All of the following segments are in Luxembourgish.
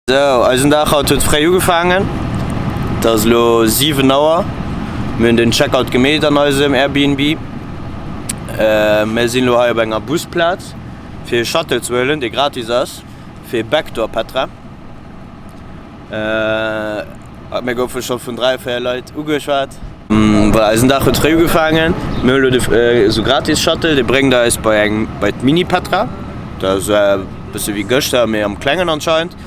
Sou, eisen Dag haut huet fréi ugefaangen. Et ass elo 7 Auer. Mir hunn den Checkout gemeet an eisem Airbnb. Mir sinn elo hei op enger Busplaz fir e Shuttle ze huelen, dee gratis ass fir back to Petra. Mir goufe scho vun 3, 4 Leit ugeschwat. Voilà, eisen Dag huet fréi ugefaangen. Mir hunn elo de esou gratis Shuttle, dee bréngt eis bei eng bei d'Mini-Petra. Dat ass e bësse wéi gëschter, mee am klengen anscheinend.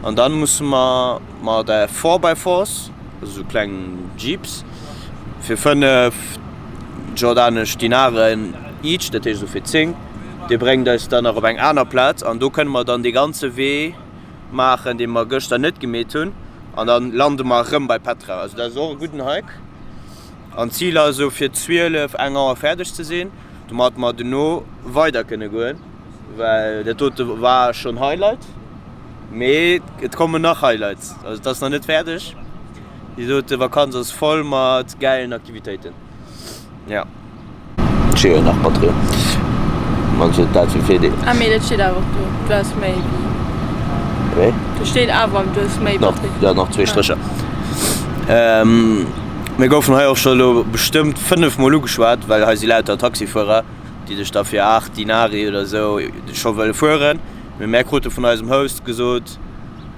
An dann musse mer mat der Four by Fours, also esou kleng Jeeps, fir 5 jordanesch Dinaren each, dat heescht esou fir 10, dee bréngt eis dann nach op eng aner Plaz an do kënne mer dann dee ganze Wee maachen, dee mer gëschter net gemeet hunn an dann lande mer erëm bei Petra. Also dat ass och e gudden Hike. An d'Zil ass esou fir 12, eng Auer fäerdeg ze sinn, domat mer dono weider kënne goen, well dat dote war schonn Highlight, mee et kommen nach Highlights. Also et ass nach net fäerdeg. Déi dote Vakanz ass voll mat gäilen Aktivitéiten. Jo. Steet jo nach Batterie. Meinst du dat fir Virdeel? Ah mee dat steet awer och do, du has méi wéi. Wéi? Do steet awer du hues méi Batterie. Jo nach zwee Strécher. Mir goufen hei och scho lo bestëmmt 5 mol ugeschwat, well hei si lauter Taxifuerer, déi dech da fir 8 Dinari oder sou scho wëlle fueren. Mee mär krute vun eisem Host gesot,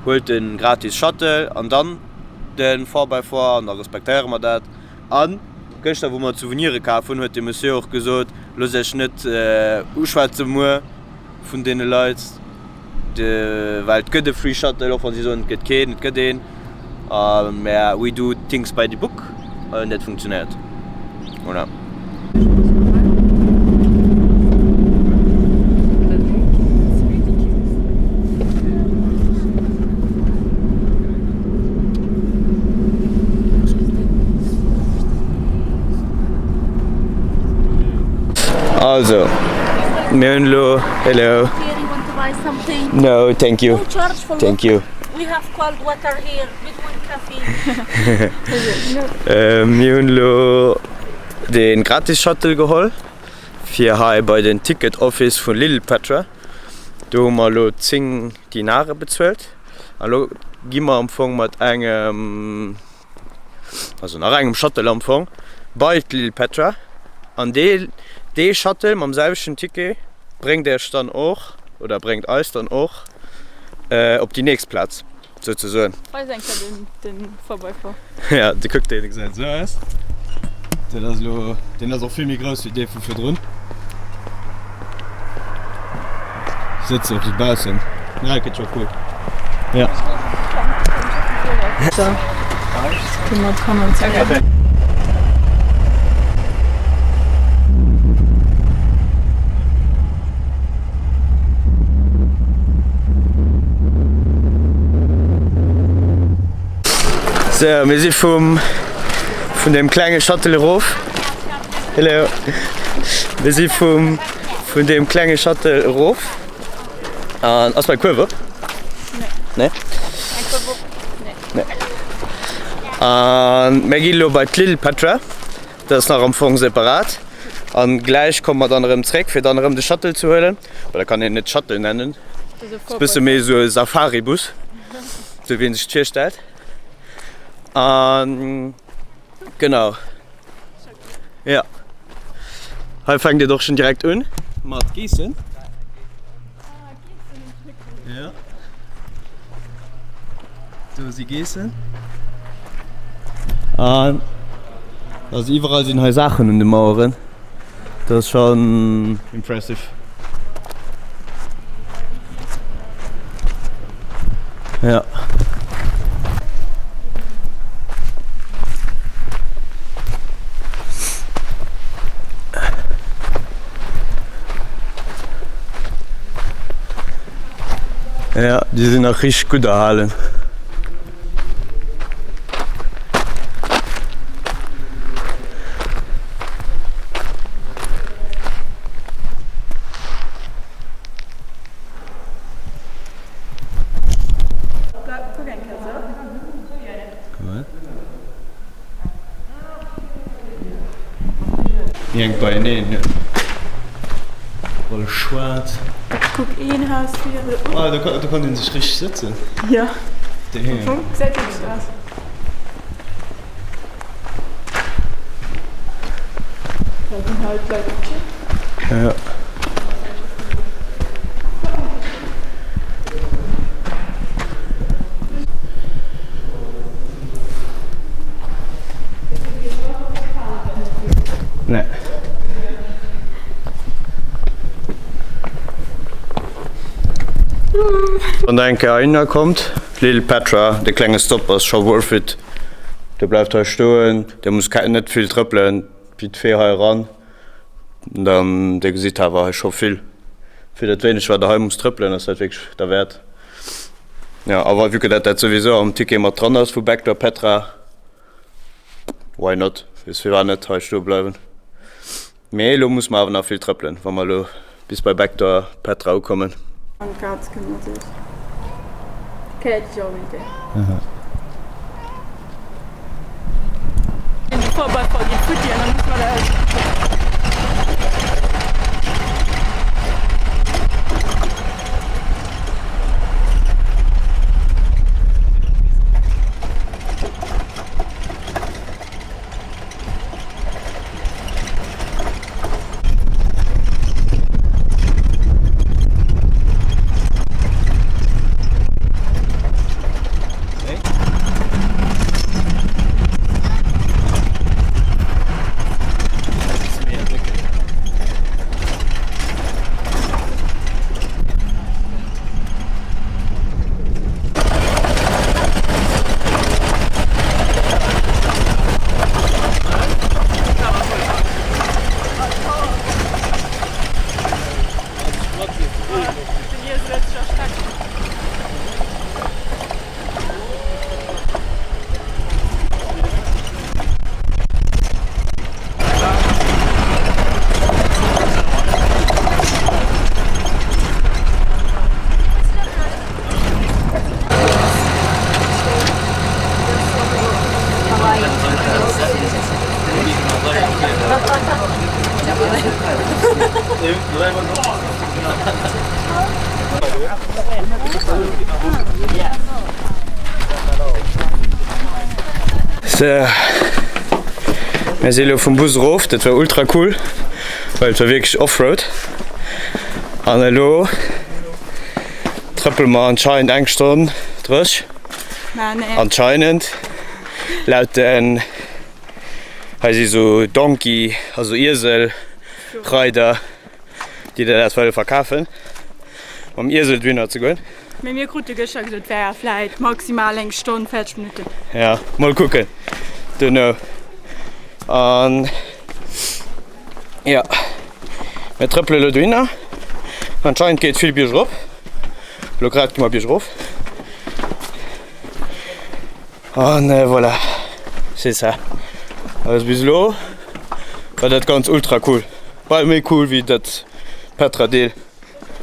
huelt de gratis Shuttle an dann de Four by Four an da respektéiere mer dat. An gëschter wou mer d'Souveniren kaf hunn, huet de Monsieur och gesot, loosst iech net uschwätze muer vun deene Leit, well et gëtt e Free Shuttle, och wa si soen et gëtt keen, et gëtt een. A mä we do things by the book an dat funktionéiert. Voilà. Also, mir hunn elo, hello. No, thank you. Thank you. Mir hunn elo de gratis Shuttle geholl fir hei bei den Ticket Office vu Little Petra. Do hu mer elo 10 Dinare bezuelt. A lo gi mer am Fong mat engem, also nach engem Shuttle am Fong, bei d'Lil Petra. An dee, dee Shuttle mam selwechten Ticket bréngt Iech dann och, oder bréngt eis dann och op déi nächst Plaz souzesoen. Weis eng Kéier den, den Vorbeifuer. Ja, de kuck dee gesäit esou aus. Dat ass elo, deen ass och vill méi grouss wéi dee vu virdrun. Sëtz och dobaussen. Ja, gëtt scho cool. Ja. So, mat Kanner ze. So, mir si vum vun dem klenge Shuttle erof. Hello. Mir si vum vun deem klenge Shuttle erof. An ass mei Kuerf op? Nee. Nee. An mir gi lo bei d'Lil Petra. Dat ass nach am Fong separat. An gläich komme mer dann erëm zréck, fir dann erëm de Shuttle ze huelen. Oder kann een net Shuttle nennen. Ass e bësse méi esou e Safari-Bus, esou wéi een sech d'virstellt. An genau. Ja. Hei fänkt et och schon direkt un mat Geessen. Ja. Do si Geessen. An also iwwerall sinn hei Saachen un de Maueren. Dat ass schon impressive. Ja. Ja, déi sinn nach richteg gutt erhalen. Déi hänkt beieneen, ne? Voll schwaarz. Kuck een Haus vir. Ah, do do konnt een sech richteg sëtzen. Jo. Am Fong gesäit wierklech sou aus. Da ginn hei d'Leit op d'Schiff. Ja. Nee. Wann der eng Kéier heihinner kommt, Little Petra, de klenge Stop ass scho worth it. Der bleift hei stoen, der musst net vill trëppelen, vite fait hei eran, dann dir gesitt awer hei scho vill. Fir dat wéineg wat der hei musst trëppelen ass dat wierklech derwäert. Jo, awer vue que dat dat souwisou am Ticket mat dran ass vu Backdoor Petra, Why not? Firwat net hei stoe bleiwen? Mee elo musse mer awer nach vill trëppelen, wa mer elo bis bei Backdoor Petra ukommen. An d'Kaz këmmert sech. Cat Joey. Sou, mir si elo vum Bus erof, dat war ultra cool, well et war wierklech Offroad. An elo trëppele mer anscheinend eng Stonn dréch, anscheinend laut den, hei si sou Donkey, also Ieselreider, déi der dat wëlle verkafen, mam Iesel dohinner ze goen. Mee mir krute gëschter gesot, et wär vläit maximal eng Stonn, 40 Minutten. Ja, mol kucken duerno. An jo, mir trëppele lo dohinner. Anscheinend geet vill biergrop. Lo grad gi mer biergrof. An voilà, c'est ça. Also bis elo war dat ganz ultra cool. Bal méi cool wéi dat Petra Deel.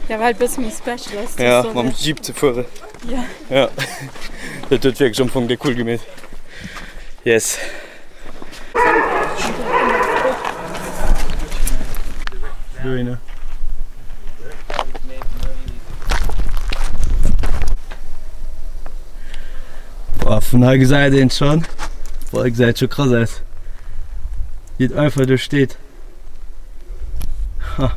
Ja, well et bësse méi special ass. Ja, mam Jeep ze fueren. Ja. Ja, dat huet wierklech am Fong déi cool gemeet. Yes. Dohinner. Boah, vun hei gesäit een schon. Boah, gesäit scho krass aus. Wéi et einfach do steet. Ha.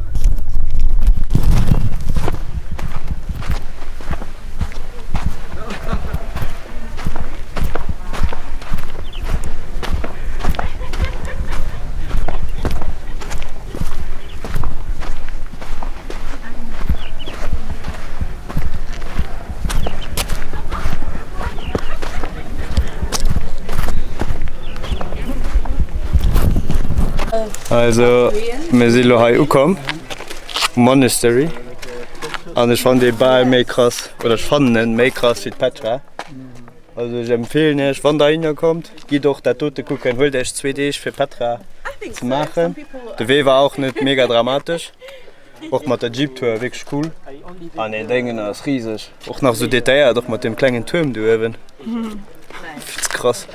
Also mir si lo hei ukomm um Monastery an ech fannen dee bal méi krass oder ech fannen en méi krass wéi d'Petra. Also ech empfehlen iech wann der hinner kommt, gitt och dat dote kucken, huelt iech zwee Deeg fir Petra ze maachen. De Wee war och net mega dramatesch. Och mat der Jeep Tour wierklech cool. An deen Déngen ass riseg. Och nach sou detailléiert, och mat deem klengen Tuerm do uewen. Fitz krass.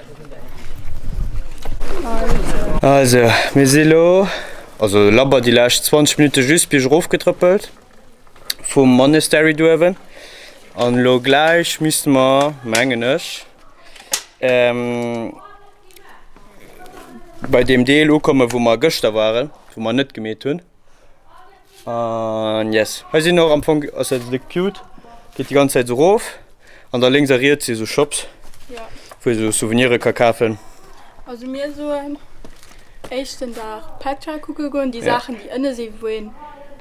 Also mir si lo. also labber déi lescht 20 Minutte just bierg erof getrëppelt vum Monastery do uewen. An elo gläich misste mer, mengen ech, bei deem Deel ukommen, wou mer gëschter waren, wou mer net gemeet hunn. An yes, hei sinn och am Fong, ass dat esou cute, geet déi ganz Zäit esou erof an da lénks a riets si sou Shops, Ja. wou ee sou Souvenire ka kafen. Also mir soen éischten Dag Petra kucke goen, déi Ja. Saachen déi ënne sinn, wou een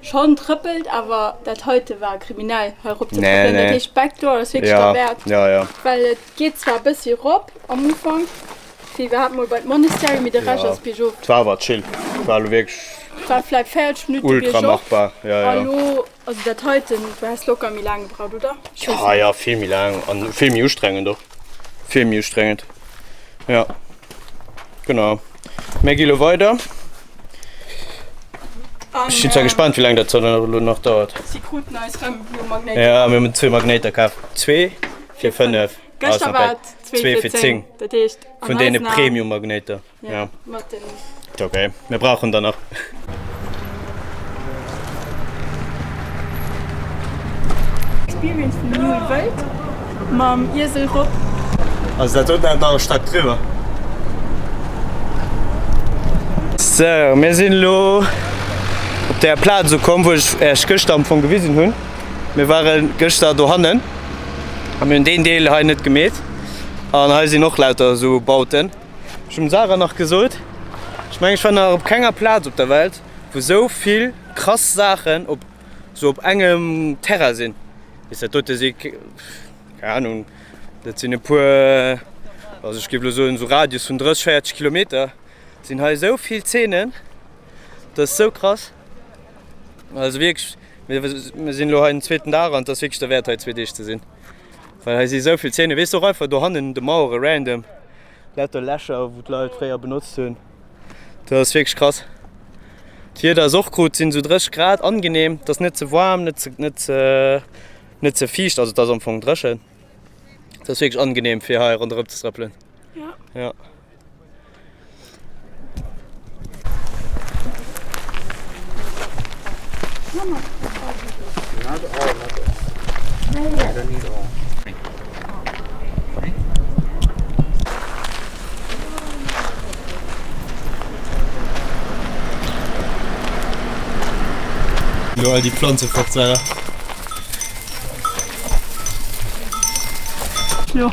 schonn trëppelt, awer dat heite war kriminell hei erop ze Nee, trëppelen. Dat nee. heescht Backdoor ass wierklech Ja, derwäert, ja, ja. well et geet zwar e bëssi erop am Ufank, Fir iwwerhaapt mol bei d'Monastery, mee de Rescht Ja, ass biergof. et war awer chill. Et war elo wierklech War vläit 40 Minutte ultra biergof. machbar. Ja, A ja. lo, also dat heiten, du häss locker méi laang gebraucht, oder? Ech weess Ja, net. ja, vill méi laang an vill méi ustrengend och. Vill méi ustrengend. Ja, genau. Mir gi lo weider. An, Ech sinn zwar gespaant, wéi laang dat dann elo nach dauert. Si kruten eis rëm jo Magnéiter. Ja, mir hunn zwee Magnéiter kaf. Zwee fir 5. Gëschter war et 2 fir 10. Dat heescht an Vun deene eisen Aen. Premium-Magnéiter. Ja, Ja. mat den. Okay, mir brauchen der nach. Experience vum Null wëllt mam Iesel rop. Also dat doten ass nach e Stack driwwer. Sou, mir sinn elo op där Plaz ukomm, wou ech Iech gëschter am Fong gewisen hunn. Mir ware gëschter dohannen a mir hunn deen Deel hei net gemeet. An hei sinn och lauter esou Bauten. Ech hunn dem Sarah nach gesot, ech mengen ech war nach op kenger Plaz op der Welt, wou esou vill krass Saachen op esou op engem Terrain sinn. Weess dat dote si keng Ahnung, dat sinn e puer, also ech géif elo soen esou Radius vun 30, 40 Kilometer sinn hei esou vill Zeenen. Dat ass esou krass. Also wierklech, mir sinn elo hei den zweeten Dag an et ass wierklech derwäert hei zwee Deeg ze sinn. Well hei si sou vill Zeenen. Weess de och einfach dohannen un de Mauere random lauter Lächer wou d'Leit fréier benotzt hunn. Dat ass wierklech krass. D'Wieder ass och gutt, sinn sou 30 Grad, angenehm. Et ass net ze waarm, net ze net ze net ze fiicht, also et ass am Fong dréchen. Et ass wierklech angenehm fir hei ronderëm ze trëppelen. Ja. Ja. Lo all déi Planze fort, Sarah. Jo.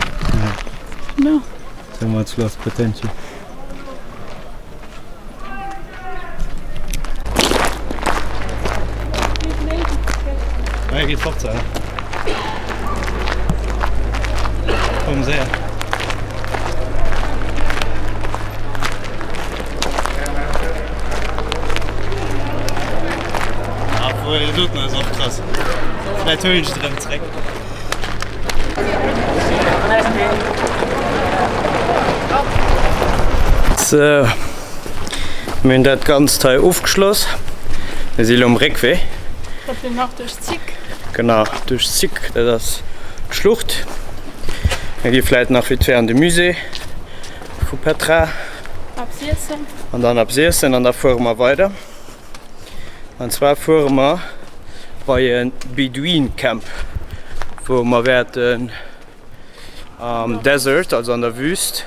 Ja. So much lost potential. Hei geet fort, Sarah. Komm séier. Obwohl, dat doten ass och krass. Vläit huelen ech et erëm zréck. Sou, mir hunn dat Ganzt hei ofgeschloss. Mir si lo um Réckwee. Trëppelen nach duerch d'Zick. Genau, duerch d'Zick, dat ass d'Schlucht. Mir gi vläit nach vite fait an de Musée vu Petra. Eppes iessen. An dann eppes iessen an da fuere mer weider. An zwar fuere mer bei e Beduin Camp, wou mer wäerten am Desert, also an der Wüst,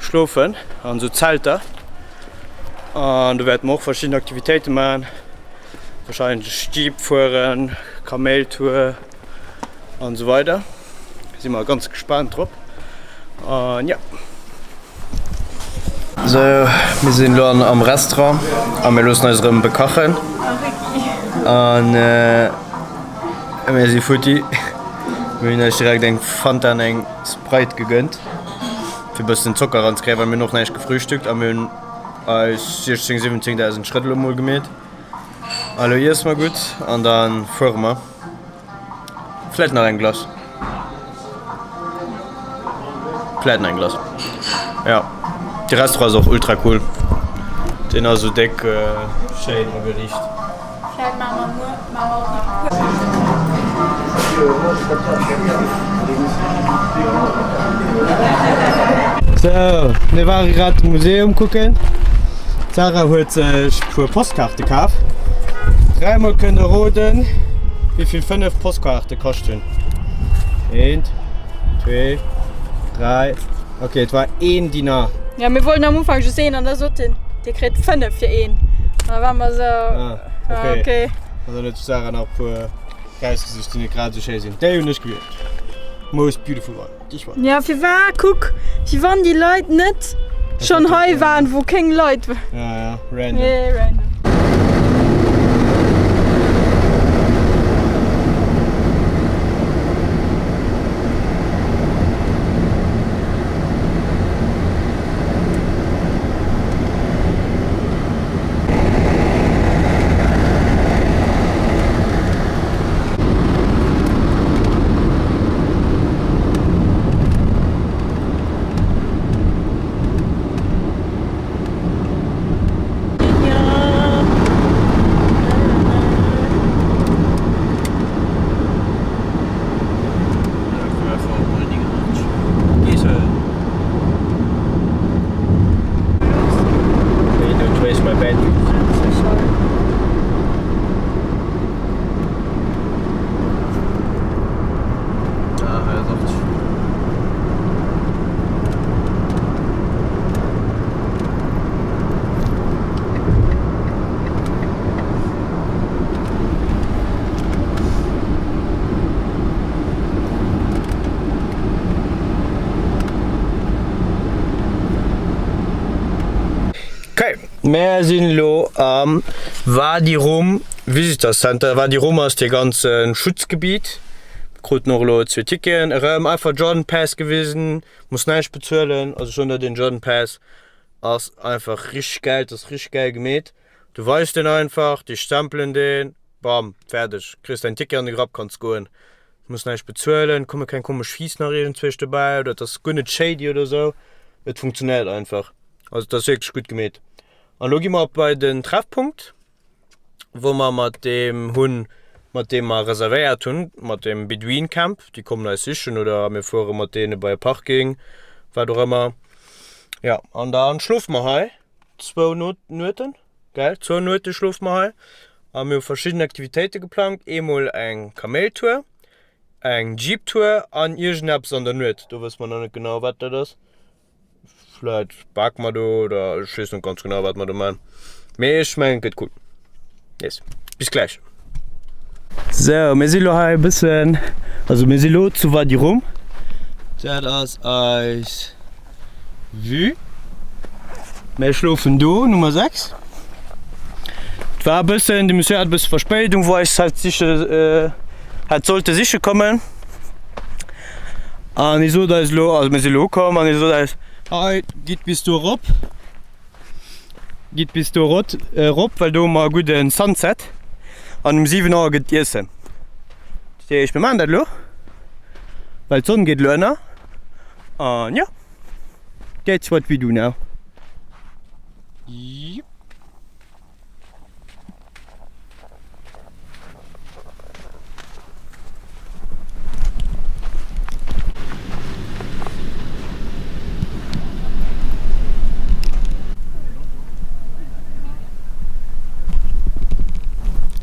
schlofen an esou Zelter. An do wäerte mer och verschidden Aktivitéite maachen, warscheinlech Jeep fueren, Kaméiltour an esou weider. Si mer ganz gespaant drop an jo. Sou, mir sinn elo am Restaurant a mir loossen eis erëm bekachen. An mir si futti. Mir hunn eis direkt eng Fanta an eng Sprite gegënnt, fir e bëssen Zocker eranzekréien, well mir hunn och näischt gefrühstückt a mir hunn eis 16, 17.000 Schrëtt elo mol gemeet. A lo iesse mer gutt an da fuere mer. Vläit nach eng Glace. Vläit nach eng Glace. Ja, de Restaurant ass och ultra cool. Deen ass esou déck schéin ageriicht. Vläit maache mer muer maache mer och nach e puer. Sou, mir ware grad de Museum kucken. D'Sarah huet sech puer Postkaarte kaf. Dräimol kënnt der roden, wéivill 5 Postkaarte kascht hunn. Eent, zwee, dräi, ok, et war een Dinar. Ja, mir wollten am Ufank just een an da sot en, Dir kritt 5 fir een. An da ware mer esou, Ah, ah, ok. ok. An dann huet d'Sarah nach e puer rausgesicht, déi net grad esou schéi sinn. Déi hunn ech gewielt. Most beautiful one. Ja firwat? Kuck, wéi wann déi Leit net schonn hei waren, wou kéng Leit waren. Ja, ja, random. Nee, random. Okay, mär sinn elo am Wadi Rum Visitor Center. Wadi Rum ass dee ganze Schutzgebiet. Kruten och elo zwee Ticketen erëm, einfach Jordan Pass gewisen, muss näischt bezuelen. Also schonn der den Jordan Pass ass einfach richteg gäil, ass richteg gäil gemeet. Du weis deen einfach, déi stempelen deen, bam, fäerdeg, kriss däin Ticket an de Grapp, kanns goen. Muss näischt bezuelen, komme keng komesch Fees nach iergendzwéisch dobäi oder et ass guer net shady oder sou. Et funktionéiert einfach. Also et ass wierklech gutt gemeet. An elo gi mer op bei den Treffpunkt, wou mer mat deem hunn, mat deem mer reservéiert hunn, mat dem Beduin Camp. Déi kommen eis sichen oder mir fuere mat deene bei e Parking, wat och ëmmer. Jo, an da schlofe mer hei zwou Nueten, gell? Zwou Nuete schlofe mer hei a mir hu verschidden Aktivitéite geplangt. Eemol eng Kaméiltour, eng Jeeptour an iergendeppes an der Nuet. Do wësse mer nach net genau, wat dat ass. Vläit bake mer do oder ech weess net ganz genau wat mer do man. Mee ech mengen et gëtt cool. Yes. Bis gläich. Sou mir si lo hei e bëssen, also mir si lo zu Wadi Rum. Dat ass eis Vue. Mir schlofen do, Nummer 6. Et war e bëssen, de Monsieur hat e bësse Verspéidung wou eis hätt siche hätt sollte siche kommen. An hie sot eis elo, also mir si elo ukomm an hie sot eis, hei gitt bis do erop, gitt bis do erot erop, well do hu mer e gudde Sunset an um 7 Auer gëtt et Iessen. Dat heescht, mir maachen dat elo, well d'Sonn geet elo ënner an jo, that's what we do now. Jip.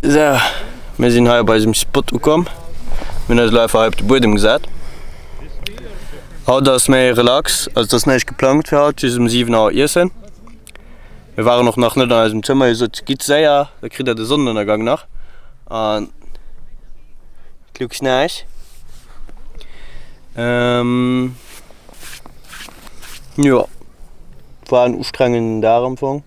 Sou, mir sinn hei op eisem Spot ukomm. Mir hunn eis elo einfach hei op de Buedem gesat. Haut ass méi relax, also et ass näischt geplangt fir haut, just um 7 Auer iessen. Mir waren och nach net an eisem Zëmmer, hie sot gitt séier, da kritt der de Sonnenënnergang nach. An it looks nice. Ähm, jo, war en ustrengenden Dag am Fong.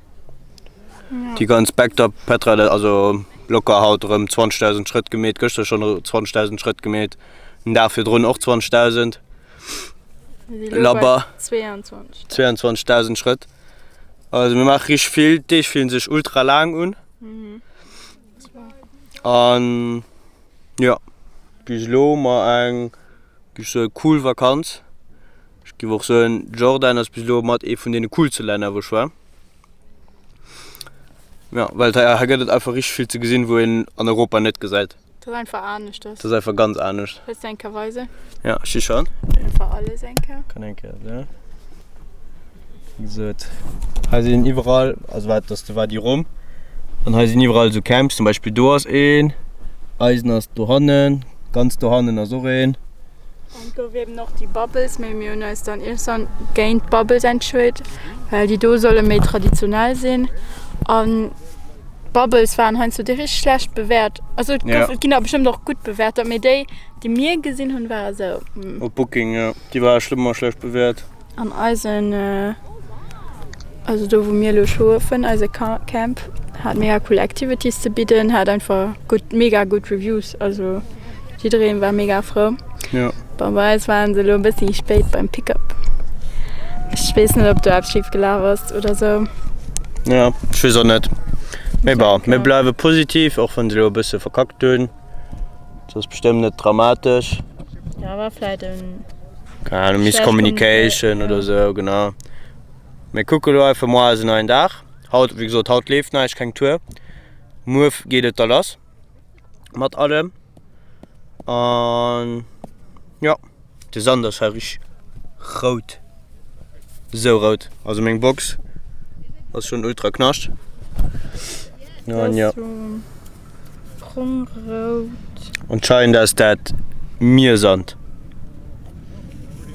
Déi ganz backed up Petra, also locker haut erëm 20.000 Schrëtt gemeet, gëschter schonn 20.000 Schrëtt gemeet, den Dag virdrun och 20.000. Labber. 22.000 Schrëtt. Also mir maache richteg vill, d'Deeg fillen sech ultra laang un. An jo, bis elo hu mer eng géif ech soen cool Vakanz. Ech géif och soen Jordan ass bis elo mat ee vun deene coolste Länner wou ech war. Jo, well hei gëtt et einfach richteg vill ze gesinn wou een an Europa net gesäit. Dat ass einfach aneschters. Dat ass einfach ganz anescht. Wëlls de eng Kéier weisen? Ja, ech si schon. Einfach alles eng Kéier. Kann eng Kéier, ja. Wéi gesot, hei sinn iwwerall, also wat ass de Wadi Rum, an hei sinn iwwerall esou Camps, zum Beispill do ass een, eisen ass dohannen, ganz dohannen ass och een. An et gouf eben och déi Bubbles, mee mir hunn eis dann iergendwann géint d'Bubbles entscheet, well déi do solle méi traditionell sinn. An d'Bubbles waren heiansdo déi richteg schlecht bewäert. Also et gouf, et ginn der bestëmmt och gutt bewäerter, mee déi, déi mir gesinn hunn, ware sou. Op Booking, jo, déi ware schlëmm a schlecht bewäert. An eisen, also do wou mir elo schlofen, eise Camp hat mega cool Activities ze bidden, hat einfach gutt, mega gutt Reviews, also jiddereen war mega frou. Jo. Bon, bei eis waren se elo e bëssi spéit beim Pick-up. Ech weess net, ob do eppes schif gelaf ass oder sou. Jo, ech weess och net. Mee bon, mir bleiwe positiv, och wann se elo e bësse verkackt hunn. Dat ass bestëmmt net dramatesch. Ja, war vläit en. Keine Ahnung, Miscommunication oder sou, genau. Mir kucke lo einfach, muar ass en neien Dag. Haut, wéi gesot, haut leeft näischt, keng Tour. Muer geet et da lass mat allem. An jo, de Sand ass hei richteg rout. Esou rout. Also meng Box ass schonn ultra Knascht. An jo. Brong-rout. Anscheinend ass dat Miersand.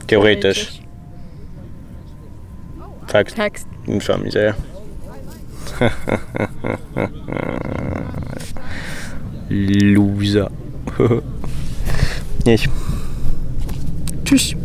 Theoretesch. Text. Text. Ech war méi séier. Loser. Ech. Tschüss.